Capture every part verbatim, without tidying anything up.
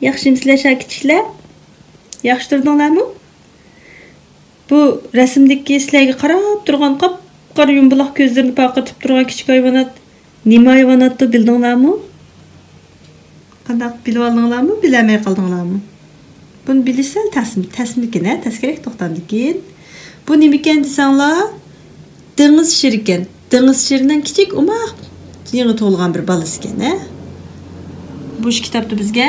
ياخشىمۇسىلەر شاكىچىكلەر؟ ياخشى تۇردۇڭلارمۇ؟ بۇ رەسىمدىكى سىلەرگە قاراپ تۇرغان قاپقارا يۇمبىلاق كۆزلىرىنى پارقىرىتىپ تۇرغان كىچىك ھايۋانات نېمە ھايۋاناتتۇ، بىلدىڭلارمۇ؟ قانداق، بىلىۋالدىڭلارمۇ، بىلەلمەي قالدىڭلارمۇ؟ بۇنى بىلىش سەل تەسمە-، تەسمىكىن، ھە، تەسكىرەك توختامدىكىن. بۇ نېمىكەن دېسەڭلار، دېڭىز شىرىكەن. دېڭىز شىرىنىڭ كىچىك ئوماق يېڭى تۇغۇلغان بىر بالىسىكەن، ھە. بۇ كىتابتا بىزگە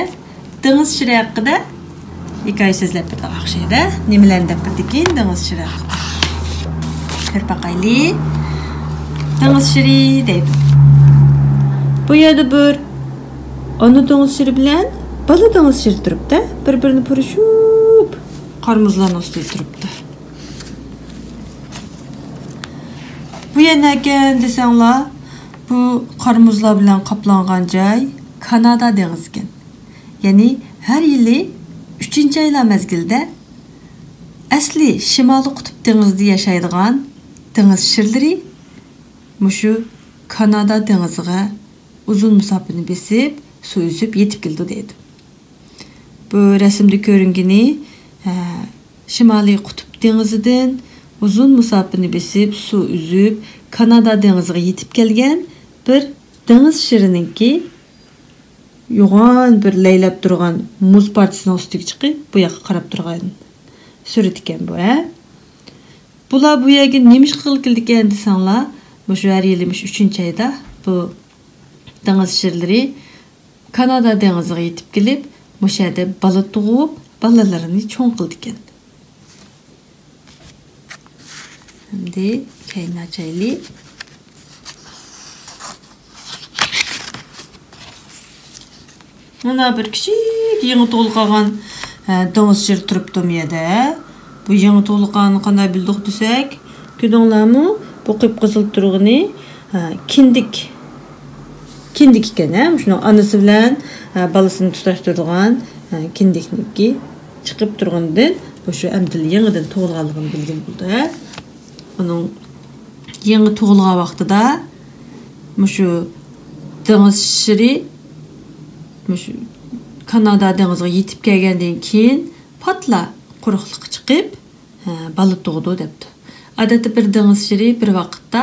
دېڭىز شىرى ھەققىدە ھېكايە سۆزلەپ بېرىدىغان ئوخشايدۇ. نېمىلەرنى دەپ بېرىدىكىن دېڭىز شىرى ھەققىدە؟ كۆرۈپ باقايلى. دېڭىز شىرى دەيدۇ. بۇ يەردە بىر ئانا دېڭىز شىرى بىلەن بالا دېڭىز شىرى تۇرۇپتۇ. بىر-بىرىنى پۇرىشىپ، قار مۇزلارنىڭ ئۈستىدە تۇرۇپتۇ. بۇ يەر نەكەن دېسەڭلار، بۇ قار مۇزلار بىلەن قاپلانغان جاي كانادا دېڭىزىكەن. يەنى ھەر يىلى ئۈچىنچى ئايلار مەزگىلىدە ئەسلى شىمالىي قۇتۇپ دېڭىزىدا ياشايدىغان دېڭىز شىرلىرى مۇشۇ كانادا دېڭىزىغا ئۇزۇن مۇساپىنى بېسىپ، سۇ ئۈزۈپ يېتىپ كېلىدۇ دەيدۇ. بۇ رەسىمدە كۆرۈنگىنى، ئە، شىمالىي قۇتۇپ دېڭىزىدىن ئۇزۇن مۇساپىنى بېسىپ، سۇ ئۈزۈپ، كانادا دېڭىزىغا يېتىپ كەلگەن بىر دېڭىز شىرىنىڭكى يوغان بىر لەيلەپ تۇرغان مۇز پارچىسىنىڭ ئۈستىگە چىقىپ، بۇ ياققا قاراپ تۇرغان سۈرىتى ئىكەن بۇ، ھە؟ بۇلار بۇ يەرگە نېمە ئىش قىلغىلى كېلىدىكەن دېسەڭلار، مۇشۇ ھەر يىلى مۇشۇ ئۈچىنچى ئايدا بۇ دېڭىز شىرلىرى كانادا دېڭىزىغا يېتىپ كېلىپ، مۇشۇ يەردە بالا تۇغۇپ، بالىلىرىنى چوڭ قىلىدىكەن. ئەمدى كەينىنى ئاچايلى. مانا بىر كىچىك يېڭى تۇغۇلۇپ قالغان، ھە، دېڭىز شىرى تۇرۇپتۇ مۇ يەردە. بۇ يېڭى تۇغۇلۇپ قالغاننى قانداق بىلدۇق دېسەك، كۆردۈڭلارمۇ؟ بۇ قىپقىزىل تۇرغىنى، ھە، كىندىك. كىندىك ئىكەن، ھە، مۇشۇنىڭ ئانىسى بىلەن، ھە، بالىسىنى تۇتاشتۇرىدىغان، ھە، كىندىكنىڭكى چىقىپ تۇرغىنىدىن، مۇشۇ ئەمدىلا يېڭىدىن تۇغۇلغانلىقىنى بىلگىلى بولىدۇ، ھە. ئۇنىڭ يېڭى تۇغۇلغان ۋاقتىدا مۇشۇ دېڭىز شىرى مۇشۇ كانادا دېڭىزىغا يېتىپ كەلگەندىن كېيىن پاتلا قۇرۇقلۇققا چىقىپ، ھە، بالا تۇغىدۇ دەپتۇ. ئادەتتە بىر دېڭىز شىرى بىر ۋاقىتتا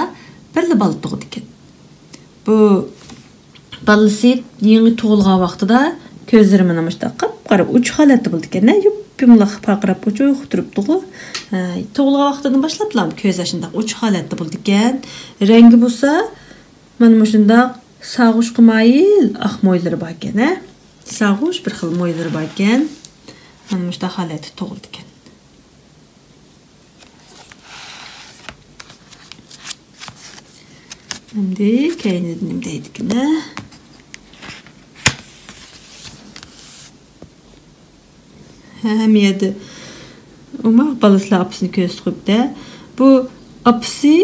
بىرلا بالا تۇغىدىكەن. بۇ بالىسى يېڭى تۇغۇلغان ۋاقتىدا كۆزلىرى مانا مۇشۇنداق قاپقارا ئوچۇق ھالەتتە بولىدىكەن. يۇپيۇمىلاق پارقىراپ ئوچۇق تۇرۇپتىغۇ. ھە، تۇغۇلغان ۋاقتىدىن باشلاپلا كۆزى شۇنداق ئوچۇق ھالەتتە بولىدىكەن. رەڭگى بولسا مانا مۇشۇنداق ساغۇشقا مايىل ئاق مويلىرى باركەن، ھە. ساغۇش بىر خىل مويلىرى باركەن. مانا مۇشۇنداق ھالەتتە تۇغۇلىدىكەن. ئەمدى كەينىدە نېمە دەيدىكىن، ھە؟ ھەممە يەردە ئوماق بالىسىلار ئاپىسىنى كۆرسىتىپ قويۇپتۇ. بۇ ئاپىسى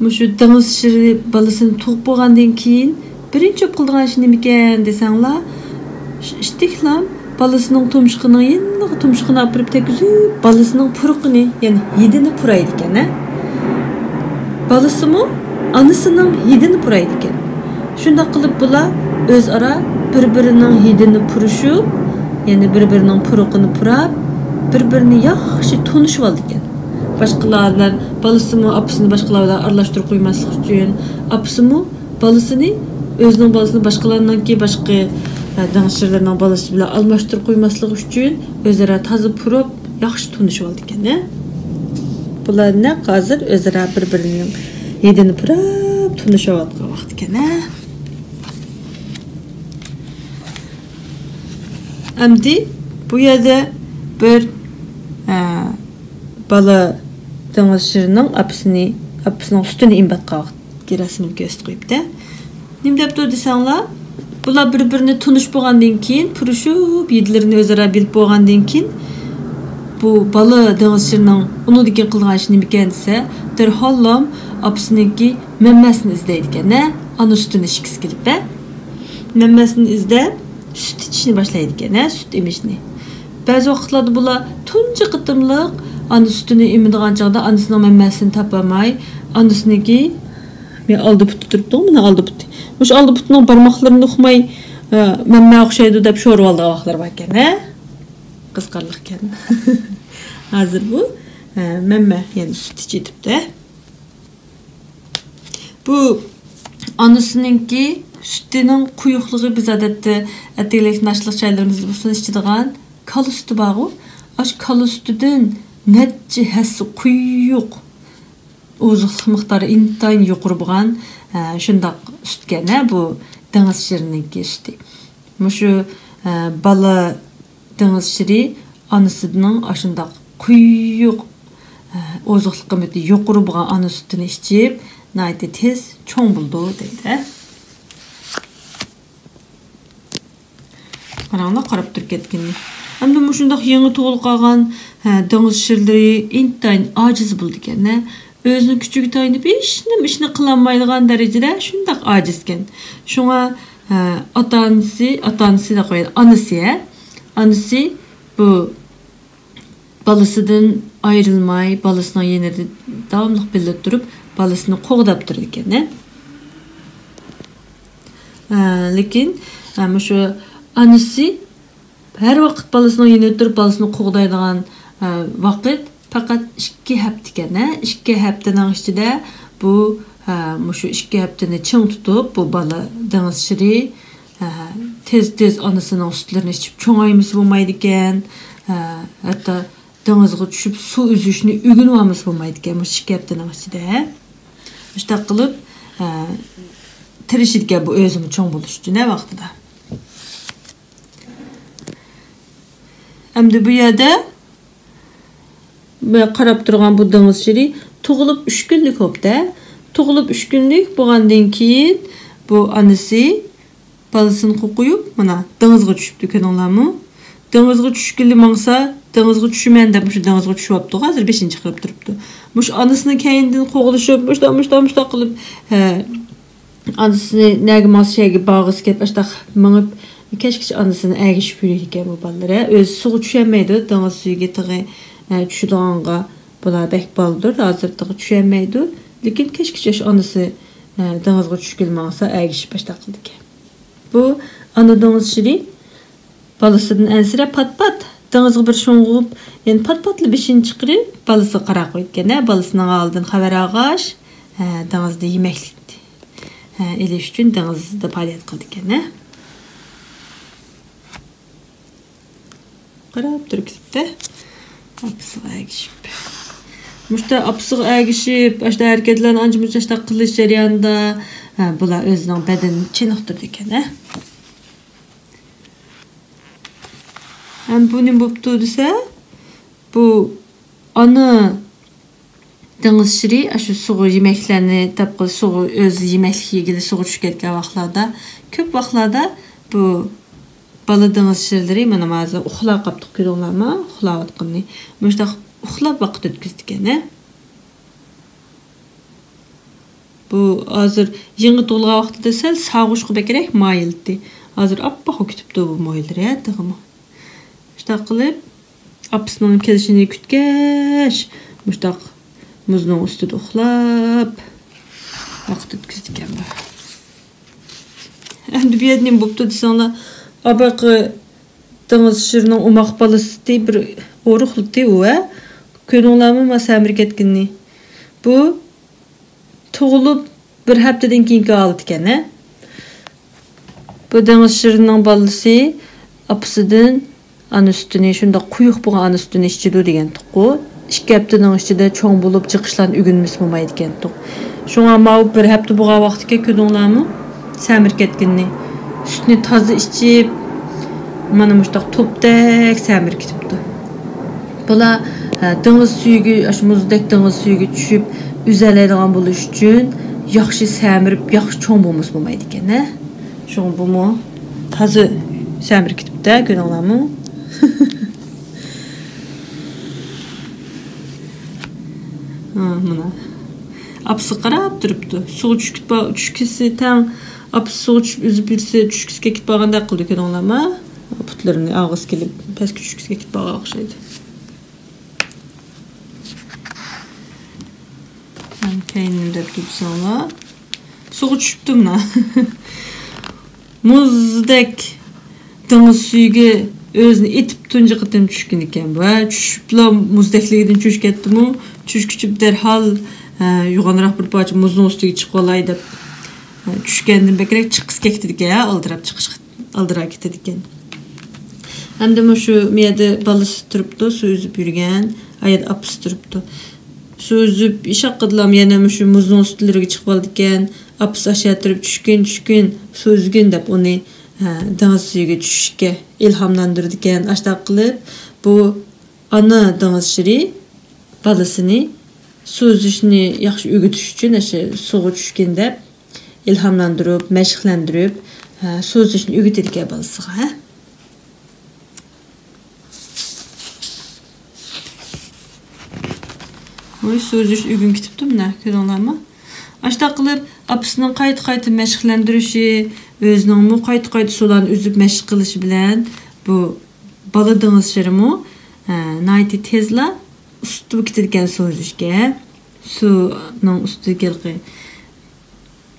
مۇشۇ دېڭىز شىرى بالىسىنى تۇغۇپ بولغاندىن كېيىن، بىرىنچى بولۇپ قىلىدىغان ئىشى نېمىكەن دېسەڭلار، ش-، ئىتتىكلام بالىسىنىڭ تۇمشۇقىنىڭ يېنىغا تۇمشۇقىنى ئاپىرىپ تەگكۈزۈپ، بالىسىنىڭ پۇرىقىنى، يەنى ھىدىنى پۇرايدىكەن، ھە. بالىسىمۇ ئانىسىنىڭ ھىدىنى پۇرايدىكەن. شۇنداق قىلىپ بۇلار ئۆزئارا بىر-بىرىنىڭ ھىدىنى پۇرىشىپ، يەنى بىر-بىرىنىڭ پۇرىقىنى پۇراپ، بىر-بىرىنى ياخشى تونۇشۇۋالىدىكەن. باشقىلار بىلەن، بالىسىمۇ ئاپىسىنى باشقىلار بىلەن ئارىلاشتۇرۇپ قويماسلىق ئۈچۈن، ئاپىسىمۇ بالىسىنى، ئۆزىنىڭ بالىسىنى باشقىلارنىڭكى، باشقا، ئە، دېڭىز شىرلىرىنىڭ بالىسى بىلەن ئالماشتۇرۇپ قويماسلىقى ئۈچۈن ئۆزئارا تازا پۇراپ، ياخشى تونۇشۇۋالىدىكەن، ھە. بۇلار نەق ھازىر ئۆزئارا بىر-بىرىنىڭ ھىدىنى پۇراپ تونۇشۇۋاتقان ۋاقتىكەن، ھە. ئەمدى بۇ يەردە بىر، ئە، بالا دېڭىز شىرىنىڭ ئاپىسىنى، ئاپىسىنىڭ سۈتىنى ئېمىۋاتقان ۋاقىتتىكى رەسىمىنى كۆرسىتىپ قويۇپتۇ. نېمە دەپتۇ دېسەڭلار، بۇلار بىر-بىرىنى تونۇش بولغاندىن كېيىن، پۇرىشىپ، ھىدلىرىنى ئۆزئارا بىلىپ بولغاندىن كېيىن، بۇ بالا دېڭىز شىرىنىڭ ئۇنىڭدىن كېيىن قىلىدىغان ئىشى نېمىكەن دېسە، دەرھاللا ئاپىسىنىڭكى مەممەسىنى ئىزدەيدىكەن، ھە؟ ئانا سۈتىنى ئىچكۈسى كېلىپ، ھە؟ مەممەسىنى ئىزدەپ، سۈت ئىچىشنى باشلايدىكەن، ھە؟ سۈت ئېمىشنى. بەزى ۋاقىتلاردا بۇلار تۇنجى قېتىملىق ئانا سۈتىنى ئېمىدىغان چاغدا ئانىسىنىڭ مەممەسىنى تاپالماي، ئانىسىنىڭكى، مەن ئالدى پۇتى تۇرۇپتۇ، مانا ئالدى پۇتى. مۇشۇ ئالدى پۇتىنىڭ بارماقلىرىنى ئۇقماي، مەممە ئوخشايدۇ دەپ شورىۋالىدىغان ۋاقىتلار باركەن، ھە؟ قىزىقارلىقكەن. ھازىر بۇ، ھە، مەممە، يەنى سۈت ئىچىۋېتىپتۇ. بۇ ئانىسىنىڭكى سۈتىنىڭ قويۇقلۇقى، بىز ئادەتتە ئەتىگەنلىك ناشتىلىق چايلىرىمىزدا بولسۇن ئىچىدىغان كالا سۈتى بارغۇ. ئاشۇ كالا سۈتىدىن نەچچە ھەسسە قويۇق، ئوزۇقلۇق مىقدارى ئىنتايىن يۇقىرى بولغان، ئە، شۇنداق سۈتكەن، ھە، بۇ دېڭىز شىرىنىڭكى سۈتى. مۇشۇ، ئە، بالا دېڭىز شىرى ئانىسىنىڭ ئاشۇنداق قويۇق، ئە، ئوزۇقلۇق قىممىتى يۇقىرى بولغان ئانا سۈتىنى ئىچىپ، ناھايىتى تېز چوڭ بولىدۇ، دەيدۇ، ھە. قاراڭلار، قاراپ تۇرۇپ كەتكىنىنى. ئەمدى مۇشۇنداق يېڭى تۇغۇلۇپ قالغان، ھە، دېڭىز شىرلىرى ئىنتايىن ئاجىز بولىدىكەن، ھە. ئۆزىنىڭ كۈچىگە تايىنىپ ھېچنېمە ئىشنى قىلالمايدىغان دەرىجىدە شۇنداق ئاجىزكەن. شۇڭا، ھە، ئاتا-ئانىسى، ئاتا-ئانىسى دەپ قويايلى، ئانىسى، ھە. ئانىسى بۇ بالىسىدىن ئايرىلماي، بالىسىنىڭ يېنىدا داۋاملىق بىللە تۇرۇپ، بالىسىنى قوغداپ تۇرىدىكەن، ھە. ئە، لېكىن، ئە، مۇشۇ ئانىسى ھەر ۋاقىت بالىسىنىڭ يېنىدا تۇرۇپ، بالىسىنى قوغدايدىغان، ئە، ۋاقىت پەقەت ئىككى ھەپتىكەن، ھە. ئىككى ھەپتىنىڭ ئىچىدە بۇ، ئە، مۇشۇ ئىككى ھەپتىنى چىڭ تۇتۇپ، بۇ بالا دېڭىز شىرى، ئە، تېز-تېز ئانىسىنىڭ سۈتلىرىنى ئىچىپ چوڭايمىسا بولمايدىكەن. ئە، ھەتتا دېڭىزغا چۈشۈپ سۇ ئۈزۈشنى ئۆگىنىۋالمىسا بولمايدىكەن مۇشۇ ئىككى ھەپتىنىڭ ئىچىدە. مۇشۇنداق قىلىپ، ئە، تىرىشىدىكەن بۇ ئۆزىمۇ چوڭ بولۇش ئۈچۈن، ھە، ۋاقتىدا. ئەمدى بۇ يەردە قاراپ تۇرغان بۇ دېڭىز شىرى تۇغۇلۇپ ئۈچ كۈنلۈك بوپتۇ. تۇغۇلۇپ ئۈچ كۈنلۈك بولغاندىن كېيىن بۇ ئانىسى بالىسىنى قوقۇيۇپ، مانا، دېڭىزغا چۈشۈپتۇ، كۆردۈڭلارمۇ؟ دېڭىزغا چۈشكىلى ماڭسا، دېڭىزغا چۈشىمەن دەپ، مۇشۇ دېڭىزغا چۈشۈۋاپتۇ، ھازىر بېشىنى چىقىرىپ تۇرۇپتۇ. مۇشۇ ئانىسىنىڭ كەينىدىن قوغلىشىپ، مۇشۇنداق، مۇشۇنداق، مۇشۇنداق قىلىپ، ھە، ئانىسىنى نەگە ماڭسا، شەگە بارغۇسى كېلىپ، ئاشۇنداق مېڭىپ، كەچكىچە ئانىسىنى ئەگىشىپ يۈرىدىكەن بۇ بالىلار، ھە. ئۆزى سۇغا چۈشەلمەيدۇ، دېڭىز سۈيىگە تېخى، ھە، چۈشىدىغانغا بۇلار بەك بالىدۇر، ھازىر تېخى چۈشەلمەيدۇ. لېكىن كەچكىچە ئاشۇ ئانىسى، ھە، دېڭىزغا چۈشكىلى ماڭسا، ئەگىشىپ ئاشۇنداق قىلىدىكەن. بۇ ئانا دېڭىز شىرى بالىسىدىن ئەنسىرەپ پات-پات دېڭىزغا بىر شۇڭغۇپ، يەنە پات-پاتلا بېشىنى چىقىرىپ، بالىسىغا قاراپ قويىدىكەن، ھە، بالىسىنىڭ ھالىدىن خەۋەر ئالغاچ، ھە، دېڭىزدا يېمەكلىك، ھە، ئېلىش ئۈچۈن دېڭىزدا پائالىيەت قىلىدىكەن، ھە. قاراپ تۇرۇپ كېتىپتۇ. ئاپىسىغا ئەگىشىپ. مۇشتا ئاپىسىغا ئەگىشىپ، ئاشتا ھەرىكەتلەرنى ئانچە-مۇنچە ئاشتا قىلىش جەريانىدا، ھە، بۇلار ئۆزىنىڭ بەدىنىنى چېنىقتۇرىدىكەن، ھە. ھەم بۇ نېمە بوپتۇ دېسە، بۇ ئانا دېڭىز شىرى ئاشۇ سۇغا يېمەكلەرنى تاپقىلى، سۇغا ئۆزى يېمەكلىك يېگىلى سۇغا چۈشۈپ كەتكەن ۋاقىتلاردا، كۆپ ۋاقىتلاردا بۇ بالا دېڭىز شىرلىرى، مانا ھازىر ئۇخلاپ قاپتۇ، كۆردۈڭلارمۇ؟ ئۇخلاۋاتقىنىنى. مۇشۇنداق ئۇخلاپ ۋاقىت ئۆتكۈزىدىكەن، ھە؟ بۇ ھازىر يېڭى تۇغۇلغان ۋاقتىدا سەل ساغۇشقا بەكرەك مايىل ئىدى. ھازىر ئاپئاق بولۇپ كېتىپتۇ بۇ مويلىرى، ھە، تېخىمۇ. شۇنداق قىلىپ، ئاپىسىنىڭ كېلىشىنى كۈتكەچ، مۇشتاق مۇزنىڭ ئۈستىدە ئۇخلاپ، ۋاقىت ئۆتكۈزىدىكەن بۇ. ئەمدى بۇ يەردە نېمە بوپتۇ دېسەڭلار، ئاباقى دېڭىز شىرنىڭ ئوماق بالىسى بىر ئورۇقلىدى ئۇ، ھە؟ كۆردۈڭلارمۇ ما سەمرىپ كەتكىنىنى؟ بۇ تۇغۇلۇپ بىر ھەپتىدىن كېيىنكى ھالىتىكەن، ھە؟ بۇ دېڭىز شىرنىڭ بالىسى ئاپىسىدىن ئانا سۈتىنى، شۇنداق قويۇق بولغان ئانا سۈتىنى ئىچىدۇ دېگەنتۇققۇ. ئىككى ھەپتىنىڭ ئىچىدە چوڭ بولۇپ، جىقىشلارنى ئۆگەنمىسە بولمايدىكەنتۇق. شۇڭا ماۋۇ بىر ھەپتە بولغان ۋاقتىكەن، كۆردۈڭلارمۇ؟ سەمرىپ كەتكىنىنى. سۈتنى تازا ئىچىپ، مانا مۇشۇنداق توپتەك سەمرىپ كېتىپتۇ. بۇلار، ھە، دېڭىز سۈيىگە، ئاشۇ مۇزدەك دېڭىز سۈيىگە چۈشۈپ ئۈزەلەيدىغان بولۇش ئۈچۈن ياخشى سەمرىپ، ياخشى چوڭ بولمىسا بولمايدىكەن، ھە. شۇڭا بۇمۇ تازا سەمرىپ كېتىپتۇ، كۆردۈڭلارمۇ؟ ھا، مانا. ئاپىسىغا قاراپ تۇرۇپتۇ. سۇغا چۈشۈپ كېتىپ، چۈشكۈسى تەڭ، ئاپىسى سۇغا چۈشۈپ ئۈزۈپ يۈرسە، چۈشكۈسى كېلىپ بارغاندەك قىلىدۇ، كۆردۈڭلارمۇ؟ پۇتلىرىنى ئالغۇسى كېلىپ، پەسكە چۈشكۈسى كېلىپ بارغان ئوخشايدۇ. مانا كەينىنى دەپ كېلىپسەڭلار. سۇغا چۈشۈپتۇ مانا. مۇزدەك دېڭىز سۈيىگە ئۆزىنى ئېتىپ تۇنجى قېتىم چۈشكەن ئىكەن بۇ. ھە، چۈشۈپلا مۇزدەكلىكىدىن چۈشۈپ كەتتىمۇ، چۈشكۈچە دەرھال، ھە، يوغانراق بىر پارچە مۇزنىڭ ئۈستىگە چىقىۋالاي دەپ، ھە، چۈشكەندىن بەكرەك چىققۇسى كەتتىكەن، ھە، ئالدىراپ چىقىش، ئالدىراپ كېتىدىكەن. ھەمدە مۇشۇ مۇ يەردە بالىسى تۇرۇپتۇ، سۇ ئۈزۈپ يۈرگەن، ئايال ئاپىسى تۇرۇپتۇ. سۇ ئۈزۈپ ئىشاققىدىلا يەنە مۇشۇ مۇزنىڭ ئۈستىلىرىگە چىقىۋالىدىكەن. ئاپىسى ئاشۇ تۇرۇپ، چۈشكىن، چۈشكىن، سۇ ئۈزگىن دەپ ئۇنى، ھە، دېڭىز سۈيىگە چۈشۈشكە ئىلھاملاندۇرىدىكەن. ئاشۇنداق قىلىپ، بۇ ئانا دېڭىز شىرى بالىسىنى سۇ ئۈزۈشنى ياخشى ئۆگىتىش ئۈچۈن، ئاشۇ سۇغا چۈشكىن دەپ ئىلھاملاندۇرۇپ، مەشىقلەندۈرۈپ، ھە، سۇ ئۈزۈشنى ئۆگىتىدىكەن بالىسىغا، ھە. ۋوي، سۇ ئۈزۈش ئۆگىنىپ كېتىپتۇ، مانا، كۆردۈڭلارمۇ؟ ئاشۇنداق قىلىپ، ئاپىسىنىڭ قايتا-قايتا مەشىقلەندۈرۈشى، ئۆزىنىڭمۇ قايتا-قايتا سۇلارنى ئۈزۈپ مەشىق قىلىشى بىلەن، بۇ بالا دېڭىز شىرىمۇ، ھە، ناھايىتى تېزلا ئۇستا بولۇپ كېتىدىكەن سۇ ئۈزۈشكە. سۇنىڭ ئۈستىدىكى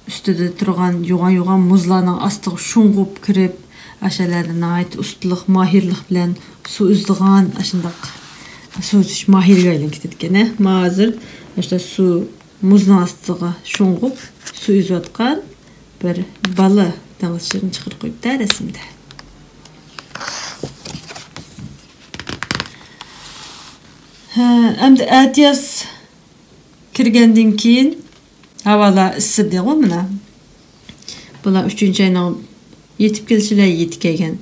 ئۈستىدە تۇرغان يوغان-يوغان مۇزلارنىڭ ئاستىغا شۇڭغۇپ كىرىپ، ئاشۇ يەرلەردە ناھايىتى ئۇستىلىق، ماھىرلىق بىلەن سۇ ئۈزىدىغان ئاشۇنداق سۇ ئۈزۈش ماھىرىگە ئايلىنىپ كېتىدىكەن. مانا ھازىر ئاشۇنداق سۇ، مۇزنىڭ ئاستىغا شۇڭغۇپ سۇ ئۈزۈۋاتقان بىر بالا دېڭىز شىرىنى چىقىرىپ قويۇپتۇ رەسىمدە. ھە، ئەمدى ئەتىياز كىرگەندىن كېيىن ھاۋالار ئىسسىدىغۇ مانا. بۇلار ئۈچىنچى ئاينىڭ يېتىپ كېلىشىلا يېتىپ كەلگەن.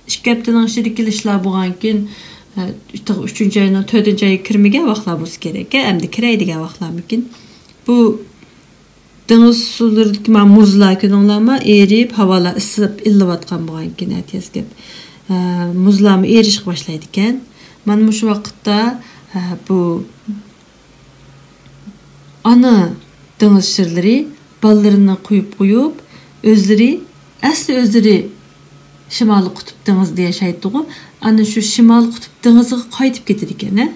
ئىككى ھەپتىنىڭ ئىچىدە كېلىشلا بولغانكىن، ئۈچىنچى ئاينىڭ تۆتىنچى ئايغا كىرمىگەن ۋاقىتلار بولسا كېرەك. ئەمدى كىرەي دېگەن ۋاقىتلارمىكىن. بۇ دېڭىز سۇلىرىدىكى مانا مۇزلار كۆردۈڭلارمۇ؟ ئېرىپ، ھاۋالار ئىسسىپ ئىللىۋاتقان بولغانكىن ئەتىياز گەپ. مۇزلارمۇ ئېرىشقا باشلايدىكەن. مانا مۇشۇ ۋاقىتتا، بۇ ئانا دېڭىز شىرلىرى بالىلىرىنى قويۇپ قويۇپ، ئۆزلىرى، ئەسلى ئۆزلىرى شىمالىي قۇتۇپ دېڭىزىدا ياشايتتىغۇ. ئانا شۇ شىمالىي قۇتۇپ دېڭىزىغا قايتىپ كېتىدىكەن، ھە.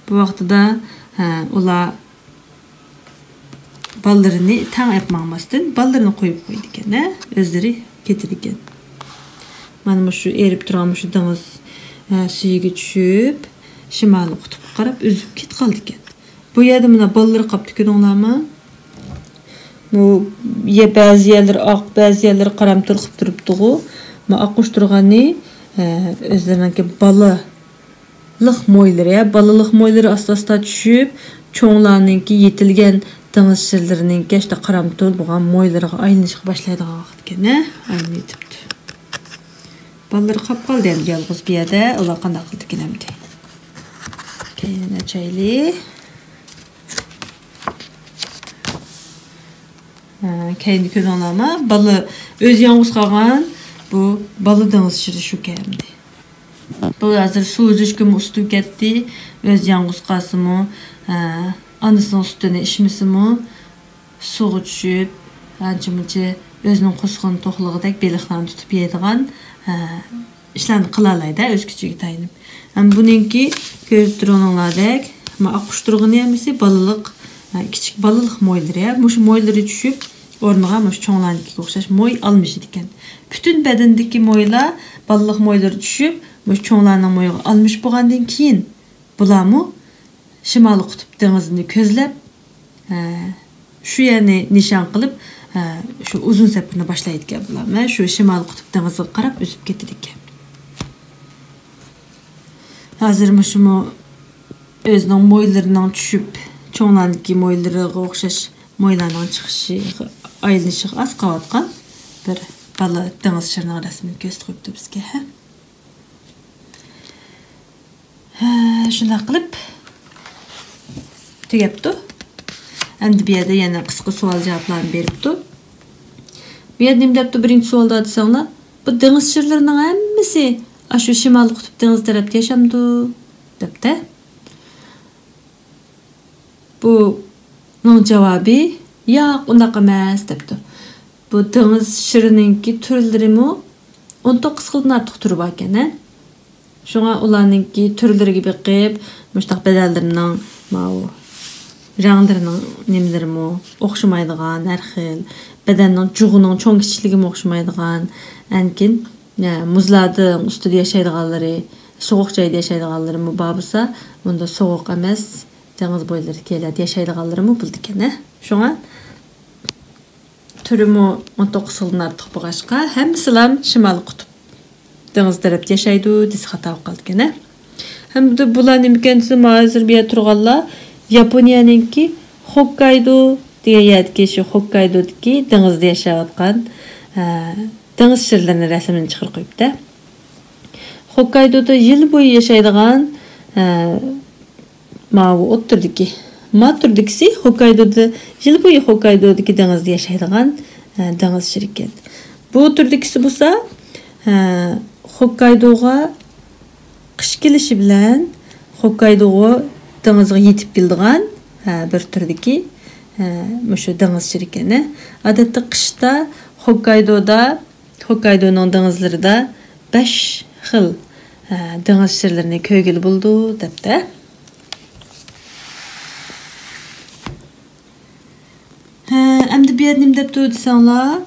بۇ ۋاقتىدا، ھە، ئۇلار بالىلىرىنى تەڭ ئېلىپ ماڭماستىن، بالىلىرىنى قويۇپ قويىدىكەن، ھە، ئۆزلىرى كېتىدىكەن. مانا مۇشۇ ئېرىپ تۇرغان مۇشۇ دېڭىز، ھە، سۈيىگە چۈشۈپ، شىمالىي قۇتۇپقا قاراپ ئۈزۈپ كېتىپ قالىدىكەن. بۇ يەردە مانا بالىلىرى قاپتۇ، كۆردۈڭلارمۇ؟ بۇ يە بەزى يەرلىرى ئاق، بەزى يەرلىرى قارامتۇل قىلىپ تۇرۇپتىغۇ. ما ئاققۇچ تۇرغاننى، ھە، ئۆزلىرىنىڭكى بالا لىق مويلىرى، ھە، بالىلىق مويلىرى ئاستا-ئاستا چۈشۈپ، چوڭلارنىڭكى يېتىلگەن دېڭىز شىرلىرىنىڭكى ئاشتا قارامتۇل بولغان مويلىرىغا ئايلىنىشقا باشلايدىغان ۋاقىت ئىكەن، ھە، ئايلىنىۋېتىپتۇ. بالىلىرى قاپ قالدى ئەمدى يالغۇز بۇ يەردە. ئۇلار قانداق قىلىدىكىن ئەمدى؟ كەينىنى ئاچايلى. ھە، كەينىدە كۆردۈڭلارمۇ؟ بالا ئۆزى يالغۇز قالغان بۇ بالا دېڭىز شىرى شۇكەن ئەمدى. بۇ ھازىر سۇ ئۈزۈشكىمۇ ئۇستا كەتتى. ئۆزى يالغۇز قالسىمۇ، ھە، ئانىسىنىڭ سۈتىنى ئىچمىسىمۇ، سۇغا چۈشۈپ، ئانچە-مۇنچە ئۆزىنىڭ قورسىقىنى توقلىغۇدەك بېلىقلارنى تۇتۇپ يەيدىغان، ھە، ئىشلارنى قىلالايدۇ، ئۆز كۈچىگە تايىنىپ. ھەم بۇنىڭكى كۆرۈپ تۇرغىنىڭلاردەك، ما ئاققۇچ تۇرغىنى ھەممىسى بالىلىق، ھە، كىچىك بالىلىق مويلىرى، ھە، مۇشۇ مويلىرى چۈشۈپ، ئورنىغا مۇشۇ چوڭلارنىڭكىگە ئوخشاش موي ئالمىشىدىكەن. پۈتۈن بەدىنىدىكى مويلار، بالىلىق مويلىرى چۈشۈپ، مۇشۇ چوڭلارنىڭ مويىغا ئالمىشىپ بولغاندىن كېيىن، بۇلارمۇ شىمالىي قۇتۇپ دېڭىزىنى كۆزلەپ، ھە، شۇ يەرنى نىشان قىلىپ، ھە، شۇ ئۇزۇن سەپىرىنى باشلايدىكەن بۇلار. مانا شۇ شىمالىي قۇتۇپ دېڭىزىغا قاراپ ئۈزۈپ كېتىدىكەن. ھازىر مۇشۇمۇ ئۆزىنىڭ مويلىرىنىڭ چۈشۈپ، چوڭلارنىڭكى مويلىرىغا ئوخشاش مويلارنىڭ چىقىشىغا، ئايلىنىشىغا ئاز قالىۋاتقان بىر بالا دېڭىز شىرىنىڭ رەسىمىنى كۆرسىتىپ قويۇپتۇ بىزگە، ھە. ھە، شۇنداق قىلىپ تۈگەپتۇ. ئەمدى بۇ يەردە يەنە قىسقا سوئال جاۋابلارنى بېرىپتۇ. بۇ يەردە نېمە دەپتۇ؟ بىرىنچى سوئالدا دېسەڭلار، بۇ دېڭىز شىرلىرىنىڭ ھەممىسى ئاشۇ شىمالىي قۇتۇپ دېڭىزى تەرەپتە ياشامدۇ؟ دەپتە. بۇنىڭ جاۋابى، ياق، ئۇنداق ئەمەس، دەپتۇ. بۇ دېڭىز شىرىنىڭكى تۈرلىرىمۇ ئون توققۇز خىلدىن ئارتۇق تۈرى باركەن، ھە؟ شۇڭا ئۇلارنىڭكى تۈرلىرىگە بېقىپ، مۇشۇنداق بەدەنلىرىنىڭ ماۋۇ رەڭلىرىنىڭ نېمىلىرىمۇ ئوخشىمايدىغان، ھەر خىل. بەدەننىڭ جۇغىنىڭ چوڭ كىچىكلىكىمۇ ئوخشىمايدىغان. ئەنكىن، ئە، مۇزلاردىڭ ئۈستىدە ياشايدىغانلىرى، سوغۇق جايدا ياشايدىغانلىرىمۇ بار بولسا، بۇندا سوغۇق ئەمەس، دېڭىز بويلىرىدىكى يەرلەردە ياشايدىغانلىرىمۇ بولىدىكەن، ھە؟ شۇڭا تۈرىمۇ ئون توققۇز خىلدىن ئارتۇق بولغاچقا، ھەممىسىلا شىمالىي قۇتۇپ دېڭىز تەرەپتە ياشايدۇ دېسە خاتا بولۇپ قالىدىكەن، ھە؟ ھەم بۇ، بۇلار نېمىكەن دېسە، ما ھازىر بۇ يەردە تۇرغانلار ياپونىيەنىڭكى خوككايدو دېگەن يەردىكى، شۇ خوككايدودىكى دېڭىزدا ياشاۋاتقان، ئە، دېڭىز شىرلىرىنى رەسىمىنى چىقىرىپ قويۇپتۇ. خوككايدودا يىل بويى ياشايدىغان، ئە، ماۋۇ ئوتتۇرىدىكى، ما تۈردىكىسى خوككايدودا، يىل بويى خوككايدودىكى دېڭىزدا ياشايدىغان، ئە، دېڭىز شىرى ئىكەن. بۇ تۈردىكىسى بولسا، ئە، خوككايدوغا قىش كېلىشى بىلەن خوككايدوغا دېڭىزغا يېتىپ كېلىدىغان، ئە، بىر تۈردىكى، ئە، مۇشۇ دېڭىز شىرى ئىكەن. ئادەتتە قىشتا خوككايدودا، خوككايدونىڭ دېڭىزلىرىدا بەش خىل، ئە، دېڭىز شىرلىرىنى كۆرگىلى بولىدۇ، دەپتۇ. ھە، ئەمدى بۇ يەردە نېمە دەپتۇ دېسەڭلار،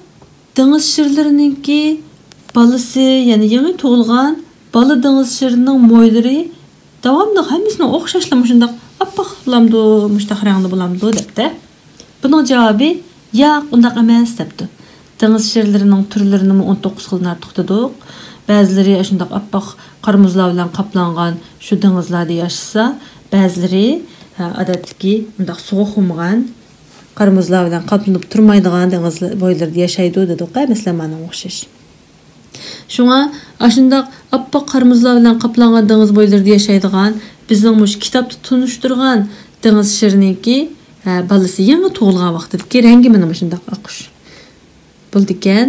دېڭىز شىرلىرىنىڭكى بالىسى، يەنى يېڭى تۇغۇلغان بالا دېڭىز شىرىنىڭ مويلىرى داۋاملىق ھەممىسىنىڭ ئوخشاشلا مۇشۇنداق ئاپئاق بولامدۇ، مۇشۇنداق رەڭدە بولامدۇ دەپتۇ. بۇنىڭ جاۋابى ياق، ئۇنداق ئەمەس دەپتۇ. دېڭىز شىرلىرىنىڭ تۈرلىرىنىمۇ ئون توققۇز خىلدىن ئارتۇق دېدۇق. بەزىلىرى ئاشۇنداق ئاپئاق قار مۇزلار بىلەن قاپلانغان شۇ دېڭىزلاردا ياشىسا، بەزىلىرى، ھە، ئادەتتىكى ئۇنداق سوغۇق بولمىغان، قار مۇزلار بىلەن قاپلىنىپ تۇرمايدىغان دېڭىز بويلىرىدا ياشايدۇ دېدۇق-ھە، مەسىلەن، مانىڭغا ئوخشاش. شۇڭا ئاشۇنداق ئاپئاق قار مۇزلار بىلەن قاپلانغان دېڭىز بويلىرىدا ياشايدىغان، بىزنىڭ مۇشۇ كىتابتا تونۇشتۇرغان دېڭىز شىرىنىڭكى، ھە، بالىسى يېڭى تۇغۇلغان ۋاقتىدىكى رەڭگى مانا مۇشۇنداق ئاقۇش بولىدىكەن.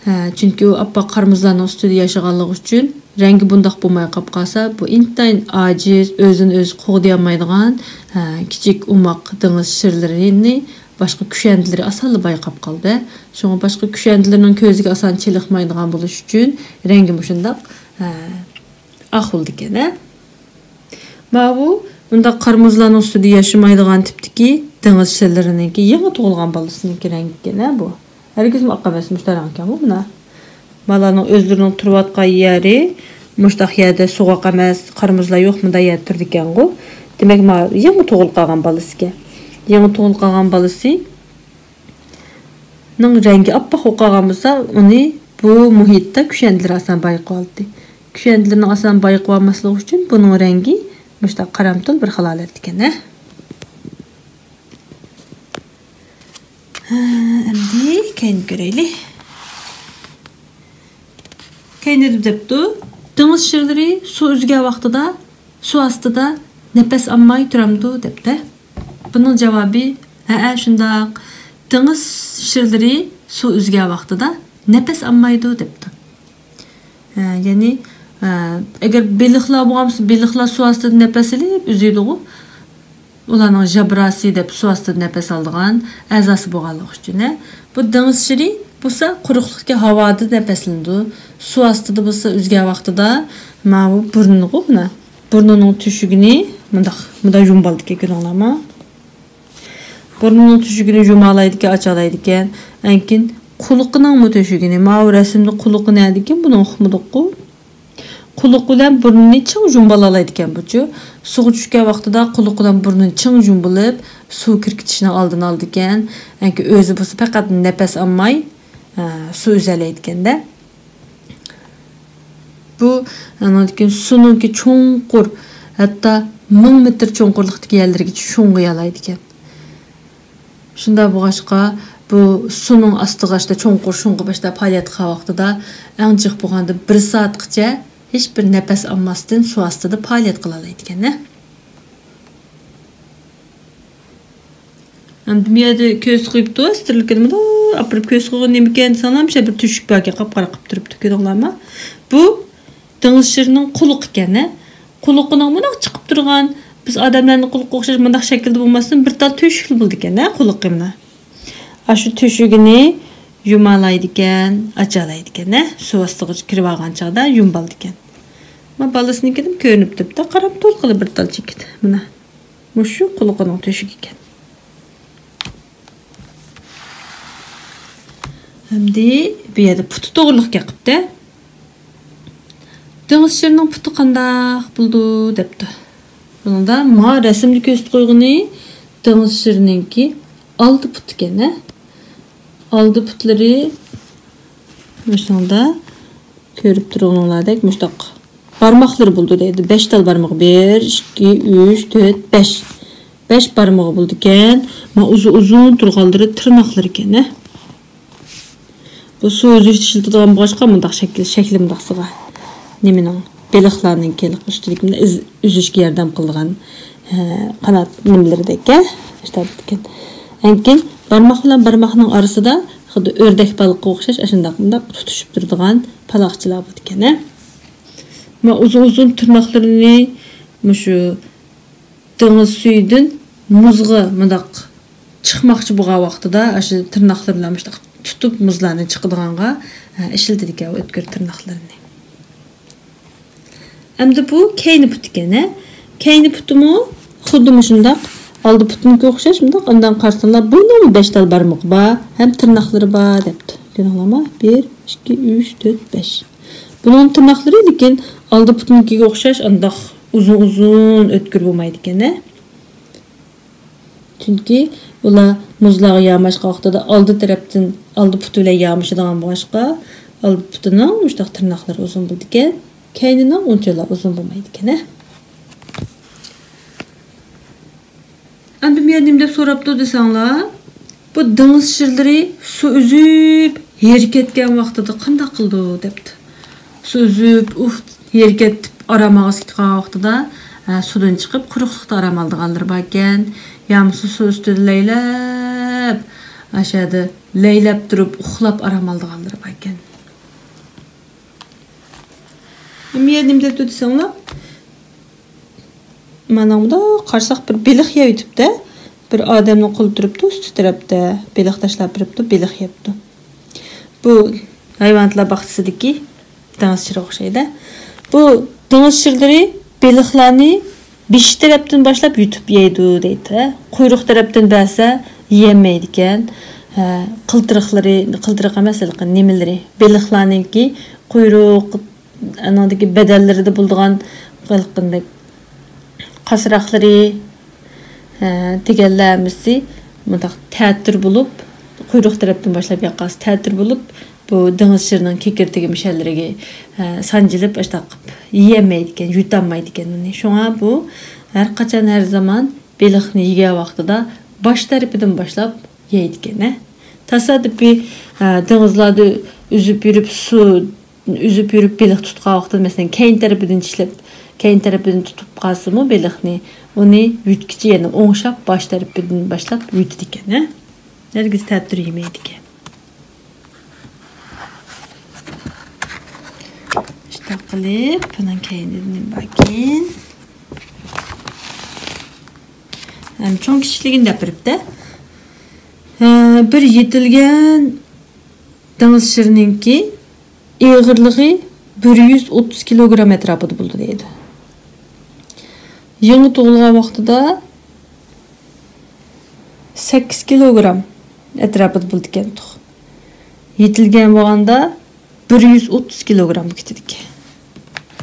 ھە، چۈنكى ئۇ ئاپئاق قار مۇزلارنىڭ ئۈستىدە ياشىغانلىقى ئۈچۈن رەڭگى بۇنداق بولماي قاپ قالسا، بۇ ئىنتايىن ئاجىز، ئۆزىنى ئۆزى قوغدىيالمايدىغان، ھە، كىچىك ئوماق دېڭىز شىرلىرىنى باشقا كۈشەندىلىرى ئاسانلا بايقاپ قالدى. شۇڭا باشقا كۈشەندىلىرىنىڭ كۆزىگە ئاسان چېلىقمايدىغان بولۇش ئۈچۈن رەڭگى مۇشۇنداق، ھە، ئاق بولىدىكەن، ھە. ماۋۇ مۇنداق قار مۇزلارنىڭ ئۈستىدە ياشىمايدىغان تىپتىكى دېڭىز شىرلىرىنىڭكى يېڭى تۇغۇلغان بالىسىنىڭكى رەڭگى ئىكەن، ھە، بۇ. ھەرگىزمۇ ئاق ئەمەس، مۇشۇنداق رەڭ ئىكەنغۇ، مانا. بالىلارنىڭ ئۆزلىرىنىڭ تۇرۇۋاتقان يەرى مۇشۇنداق يەردە سوغۇق ئەمەس، قار مۇزلار يوق، مۇنداق يەردە تۇرىدىكەنغۇ. دېمەك، ما يېڭى تۇغۇلۇپ قالغان بالىسىكەن. يېڭى تۇغۇلۇپ قالغان بالىسىنىڭ رەڭگى ئاپئاق بولۇپ قالغان بولسا، ئۇنى بۇ مۇھىتتا كۈشەندىلەر ئاسان بايقىۋالاتتى. كۈشەندىلەرنىڭ ئاسان بايقىۋالماسلىقى ئۈچۈن بۇنىڭ رەڭگى مۇشۇنداق قارامتۇل بىر خىل ھالەتتىكەن، ھە. ھە، ئەمدى كەينىگە كۆرەيلى. كەينىدە دەپتۇ، دېڭىز شىرلىرى سۇ ئۈزگەن ۋاقتىدا سۇ ئاستىدا نەپەس ئالماي تۇرامدۇ دەپتە. بۇنىڭ جاۋابى، ھەئە، شۇنداق. دېڭىز شىرلىرى سۇ ئۈزگەن ۋاقتىدا نەپەس ئالمايدۇ دەپتۇ. ھە، يەنى، ھە، ئەگەر بېلىقلار بولغان بولسا، بېلىقلار سۇ ئاستىدا نەپەس ئېلىپ ئۈزىدىغۇ. ئۇلارنىڭ ژابراسى دەپ سۇ ئاستىدا نەپەس ئالىدىغان ئەزاسى بولغانلىقى ئۈچۈن، ھە. بۇ دېڭىز شىرى بولسا قۇرۇقلۇقتىكى ھاۋادا نەپەسلىنىدۇ. سۇ ئاستىدا بولسا ئۈزگەن ۋاقتىدا ماۋۇ بۇرنىغۇ، مانا، بۇرنىنىڭ تۆشۈكىنى مۇنداق، مۇنداق يۇمۇپ ئالىدىكەن، كۆردۈڭلارمۇ؟ بۇرنىنىڭ تۆشۈكىنى يۇمالايدىكەن، ئاچالايدىكەن. ئەنكىن قۇلىقىنىڭمۇ تۆشۈكىنى، ماۋۇ رەسىمدە قۇلىقى نەدىكەن، بۇنى ئۇقمىدۇققۇ. قۇلىقى بىلەن بۇرنىنى چىڭ يۇمۇپ ئالالايدىكەن بۇچۇ. سۇغا چۈشكەن ۋاقتىدا قۇلىقى بىلەن بۇرنىنى چىڭ يۇمۇپ ئېلىپ، سۇ كىرىپ كېتىشنىڭ ئالدىنى ئالىدىكەن. ئەنكى ئۆزى بولسا پەقەت نەپەس ئالماي، ئە، سۇ ئۈزەلەيدىكەن-دە. بۇ، ئانىڭدىن كېيىن سۇنىڭكى چوڭقۇر، ھەتتا مىڭ مېتىر چوڭقۇرلۇقتىكى يەرلىرىگىچە شۇڭغۇيالايدىكەن. شۇنداق بولغاچقا، بۇ سۇنىڭ ئاستىغا شۇنداق چوڭقۇر شۇڭغۇ باشلاپ پائالىيەت قىلغان ۋاقتىدا، ئەڭ جىق بولغاندا بىر سائەتقىچە ھېچبىر نەپەس ئالماستىن سۇ ئاستىدا پائالىيەت قىلالايدىكەن، ھە؟ ئەمدى بۇ يەردە كۆز قويۇپتۇ، ستېرىلكىنى مۇنداق ئاپىرىپ كۆز قويغان نېمىكەن دېسەڭلار، مۇشۇ بىر تۆشۈك باركەن، قاپقارا قىلىپ تۇرۇپتۇ، كۆردۈڭلارمۇ؟ بۇ دېڭىز شىرىنىڭ قۇلىقى ئىكەن، ھە؟ قۇلىقىنىڭ مۇنداق چىقىپ تۇرغان، بىز ئادەملەرنىڭ قۇلىقىغا ئوخشاش مۇنداق شەكىلدە بولماستىن، بىر تال تۆشۈكلا بولىدىكەن، ھە، قۇلىقى مانا. ئاشۇ تۆشۈكىنى يۇمالايدىكەن، ئاچالايدىكەن، ھە، سۇ ئاستىغا كىرىۋالغان چاغدا يۇمۇۋالىدىكەن. ما بالىسىنىڭكىدىن كۆرۈنۈپ تۇرۇپتۇ، قاراپ تۇرغىلى بىر تال چېكىت، مانا. مۇشۇ قۇلىقىنىڭ تۆشۈكى ئىكەن. ئەمدى بۇ يەردە پۇتى توغرىلىق گەپ قىپتە. دېڭىز شىرنىڭ پۇتى قانداق بولىدۇ دەپتۇ. بۇنىڭدا ما رەسىمدە كۆرسىتىپ قويغىنى دېڭىز شىرنىڭكى ئالدى پۇتى ئىكەن، ھە؟ ئالدى پۇتلىرى مۇشۇنىڭدا كۆرۈپ تۇرغىنىڭلاردەك مۇشۇنداق بارماقلىرى بولىدۇ دەيدۇ. بەش تال بارمىقى، بىر، ئىككى، ئۈچ، تۆت، بەش. بەش بارمىقى بولىدىكەن. ما ئۇزۇن ئۇزۇن تۇرغانلىرى تىرناقلىرى ئىكەن، ھە. بۇ سۇ ئۈزۈشتە ئىشلىتىدىغان بولغاچقا مۇنداق شەكىل، شەكلى مۇنداق سىغا. نېمىنىڭ، بېلىقلارنىڭ كېلىق ئۈستىدىكى ئىز-، ئۈزۈشكە ياردەم قىلىدىغان، ھە، قانات نېمىلىرىدەك، ھە، ئىشلىتىدىكەن. ئەنكىن بارماق بىلەن بارماقنىڭ ئارىسىدا خۇددى ئۆردەك بالىقىغا ئوخشاش ئاشۇنداق مۇنداق تۇتۇشۇپ تۇرىدىغان پالاقچىلار بولىدىكەن، ھە. ما ئۇزۇن ئۇزۇن تىرناقلىرىنى مۇشۇ دېڭىز سۈيىدىن مۇزغا مۇنداق چىقماقچى بولغان ۋاقتىدا ئاشۇ تىرناقلىرى بىلەن مۇشۇنداق تۇتۇپ مۇزلارنى چىقىدىغانغا، ھە، ئىشلىتىدىكەن ئۇ ئۆتكۈر تىرناقلىرىنى. ئەمدى بۇ كەينى پۇتى ئىكەن، ھە. كەينى پۇتىمۇ خۇددى مۇشۇنداق ئالدى پۇتىنىڭكىگە ئوخشاش مۇنداق ئانداق قارىساڭلار بۇنىڭمۇ بەش تال بارمىقى بار ھەم تىرناقلىرى بار دەپتۇ. كۆردۈڭلارمۇ؟ بىر، ئىككى، ئۈچ، تۆت، بەش. بۇنىڭ تىرناقلىرى لېكىن ئالدى پۇتىنىڭكىگە ئوخشاش ئانداق ئۇزۇن ئۇزۇن ئۆتكۈر بولمايدىكەن، ھە. چۈنكى ئۇلار مۇزلارغا ياماشقان ۋاقتىدا ئالدى تەرەپتىن، ئالدى پۇتى بىلەن يامىشىدىغان بولغاچقا، ئالدى پۇتىنىڭ مۇشۇنداق تىرناقلىرى ئۇزۇن بولىدىكەن، كەينىنىڭ ئۇنچىۋالا ئۇزۇن بولمايدىكەن، ھە. ئەمدى بۇ يەردە نېمە دەپ سوراپتۇ دېسەڭلار، بۇ دېڭىز شىرلىرى سۇ ئۈزۈپ ھېرىپ كەتكەن ۋاقتىدا قانداق قىلىدۇ دەپتۇ. سۇ ئۈزۈپ، ئۇھ، ھېرىپ كېتىپ ئارام ئالغۇسى كەلگەن ۋاقتىدا، ھە، سۇدىن چىقىپ قۇرۇقلۇقتا ئارام ئالىدىغانلىرى باركەن. يامىسا سۇ ئۈستىدە لەيلەپ، ئاشۇ يەردە لەيلەپ تۇرۇپ ئۇخلاپ ئارام ئالىدىغانلىرى باركەن. بۇ يەردە نېمە دەپتۇ دېسەڭلار، مانا مۇنداق قارىساق، بىر بېلىق يەۋېتىپتۇ. بىر ئادەمنىڭ قولى تۇرۇپتۇ ئۈستى تەرەپتە. بېلىق تاشلاپ بېرىپتۇ، بېلىق يەپتۇ. بۇ ھايۋاناتلار باغچىسىدىكى دېڭىز شىرىغا ئوخشايدۇ. بۇ دېڭىز شىرلىرى بېلىقلارنى بېشى تەرەپتىن باشلاپ يۇتۇپ يەيدۇ دەيدۇ. قۇيرۇق تەرەپتىن بەرسە يېيەلمەيدىكەن. ھە، قىلتىرىقلىرى، قىلتىرىق ئەمەس، ھېلىقى نېمىلىرى، بېلىقلارنىڭكى قۇيرۇق، ئانىڭدىكى بەدەنلىرىدە بولىدىغان ھېلىقىندەك قاسراقلىرى، ھە، دېگەنلەر ھەممىسى مۇنداق تەتۈر بولۇپ، قۇيرۇق تەرەپتىن باشلاپ ياقىسى تەتۈر بولۇپ، بۇ دېڭىز شىرىنىڭ كېكىرتىكى مۇشەللىرىگە، ھە، سانجىلىپ، ئاشۇنداق قىلىپ يېيەلمەيدىكەن، يۇتالمايدىكەن ئۇنى. شۇڭا بۇ ھەر قاچان، ھەر زامان بېلىقنى يېگەن ۋاقتىدا باش تەرىپىدىن باشلاپ يەيدىكەن، ھە. تاسادىپىي، ھە، دېڭىزلاردا ئۈزۈپ يۈرۈپ سۇ ئۈزۈپ يۈرۈپ بېلىق تۇتقان ۋاقتىدا، مەسىلەن، كەينى تەرىپىدىن چىشلەپ، كەينى تەرىپىدىن تۇتۇپ قالسىمۇ بېلىقنى، ئۇنى يۇتقىچە يەنە ئوڭشاپ، باش تەرىپىدىن باشلاپ يۇتىدىكەن، ھە؟ ھەرگىز تەتۈر يېمەيدىكەن. شۇنداق قىلىپ، بۇنىڭ كەينىدە نېمە باركىن؟ ھەم چوڭ كىچىكلىكىنى دەپ بېرىپتە. ھە، بىر يېتىلگەن دېڭىز شىرنىڭكى ئېغىرلىقى بىر يۈز ئوتتۇز كىلوگرام ئەتراپىدا بولىدۇ دەيدۇ. يېڭى تۇغۇلغان ۋاقتىدا سەككىز كىلوگرام ئەتراپىدا بولىدىكەنتۇق. يېتىلگەن بولغاندا بىر يۈز ئوتتۇز كىلوگرامغا كېتىدىكەن.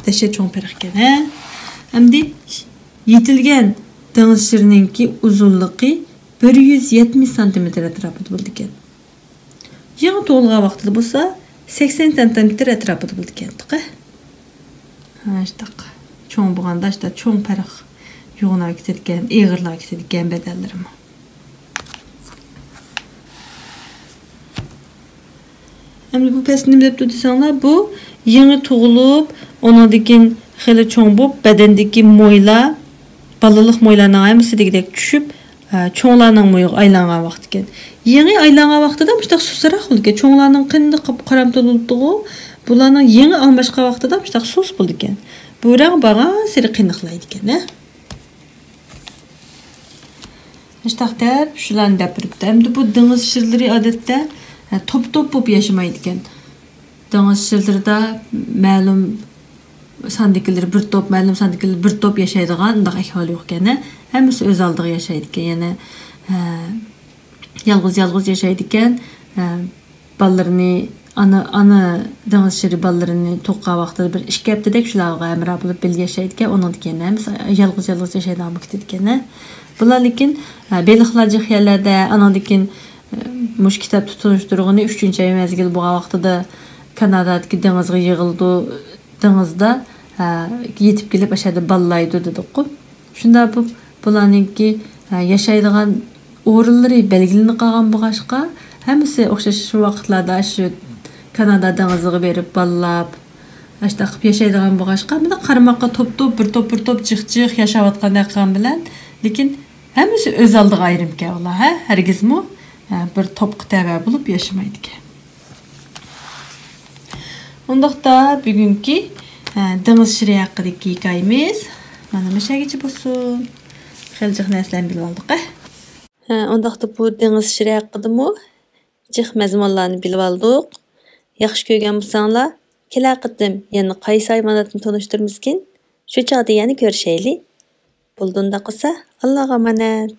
دەھشەت چوڭ پەرق ئىكەن، ھە؟ ئەمدى يېتىلگەن دېڭىز شىرنىڭكى ئۇزۇنلۇقى بىر يۈز يەتمىش سانتىمېتىر ئەتراپىدا بولىدىكەن. يېڭى تۇغۇلغان ۋاقتىدا بولسا سەكسەن سانتىمېتىر ئەتراپىدا بولىدىكەن تۇقى. ھە، شۇنداق. چوڭ بولغاندا شۇنداق چوڭ پەرق يوغىنىغا كېتىدىكەن، ئېغىرلىقى كېتىدىكەن بەدەنلىرىمۇ. ئەمدى بۇ پەستە نېمە دەپتۇ دېسەڭلار، بۇ يېڭى تۇغۇلۇپ، ئۇنىڭدىن كېيىن خېلى چوڭ بولۇپ، بەدەندىكى مويلار، بالىلىق مويلارنىڭ ھەممىسى دېگۈدەك چۈشۈپ، ھە، چوڭلارنىڭ مويىغا ئايلانغان ۋاقتىكەن. يېڭى ئايلانغان ۋاقتىدا مۇشۇنداق سۇسراق بولىدىكەن. چوڭلارنىڭ قېنىنى قاپ-، قارامتۇل بولۇپتىغۇ، بۇلارنىڭ يېڭى ئالماشقان ۋاقتىدا مۇشۇنداق سۇس بولىدىكەن. بۇ رەڭ بارغانسېرى قېنىقلايدىكەن، ھە. مۇشۇنداق دەپ، شۇلارنى دەپ بېرىپتۇ. ئەمدى بۇ دېڭىز شىرلىرى ئادەتتە، ھە، توپ-توپ بولۇپ ياشىمايدىكەن. دېڭىز شىرلىرىدا مەلۇم ساندىكىلىرى بىر توپ، مەلۇم ساندىكىلىرى بىر توپ ياشايدىغان ئۇنداق ئەھۋال يوق ئىكەن. ھەممىسى ئۆز ئالدىغا ياشايدىكەن. يەنە، ھە، يالغۇز-يالغۇز ياشايدىكەن. ھە، بالىلىرىنى، ئانا، ئانا دېڭىز شىرى بالىلىرىنى تۇغقان ۋاقتىدا بىر ئىككى ھەپتىدەك شۇلارغا ھەمراھ بولۇپ بىللە ياشايدىكەن. ئۇنىڭدىن كېيىن ھەممىسى يالغۇز-يالغۇز ياشايدىغان بولۇپ كېتىدىكەن. بۇلار لېكىن، ھە، بېلىقلار جىق يەرلەردە، ئانىڭدىن كېيىن، ھە، مۇشۇ كىتابتا تونۇشتۇرغىنى ئۈچىنچى ئاي مەزگىل بولغان ۋاقتىدا كانادادىكى دېڭىزغا يىغىلىدۇ. دېڭىزدا، ھە، يېتىپ كېلىپ ئاشۇ يەردە باللايدۇ دېدۇققۇ. شۇنداق بولۇپ، بۇلارنىڭكى، ھە، ياشايدىغان ئورۇنلىرى بەلگىلىنىپ قالغان بولغاچقا، ھەممىسى ئوخشاش شۇ ۋاقىتلاردا شۇ كانادا دېڭىزىغا بېرىپ باللاپ، ئاشۇنداق قىلىپ ياشايدىغان بولغاچقا، مۇنداق قارىماققا توپ-توپ، بىر توپ، بىر توپ جىق-جىق ياشاۋاتقاندەك قىلغان بىلەن، لېكىن ھەممىسى ئۆز ئالدىغا ئايرىمكەن ئۇلار، ھە؟ ھەرگىزمۇ، ھە، بىر توپقا تەۋە بولۇپ ياشىمايدىكەن. ئۇنداقتا بۈگۈنكى، ھە، دېڭىز شىرى ھەققىدىكى ھېكايىمىز مانا مۇشۇ يەرگىچە بولسۇن. خېلى جىق نەرسىلەرنى بىلىۋالدۇق، ھە؟ ھە، ئۇنداقتا بۇ دېڭىز شىرى ھەققىدىمۇ جىق مەزمۇنلارنى بىلىۋالدۇق. ياخشى كۆرگەن بولساڭلار، كېلەر قېتىم يەنە قايسى ھايۋاناتنى تونۇشتۇرىمىزكىن؟ شۇ چاغدا يەنە كۆرۈشەيلى. بولدى ئۇنداق بولسا، ئاللاغا ئامانەت.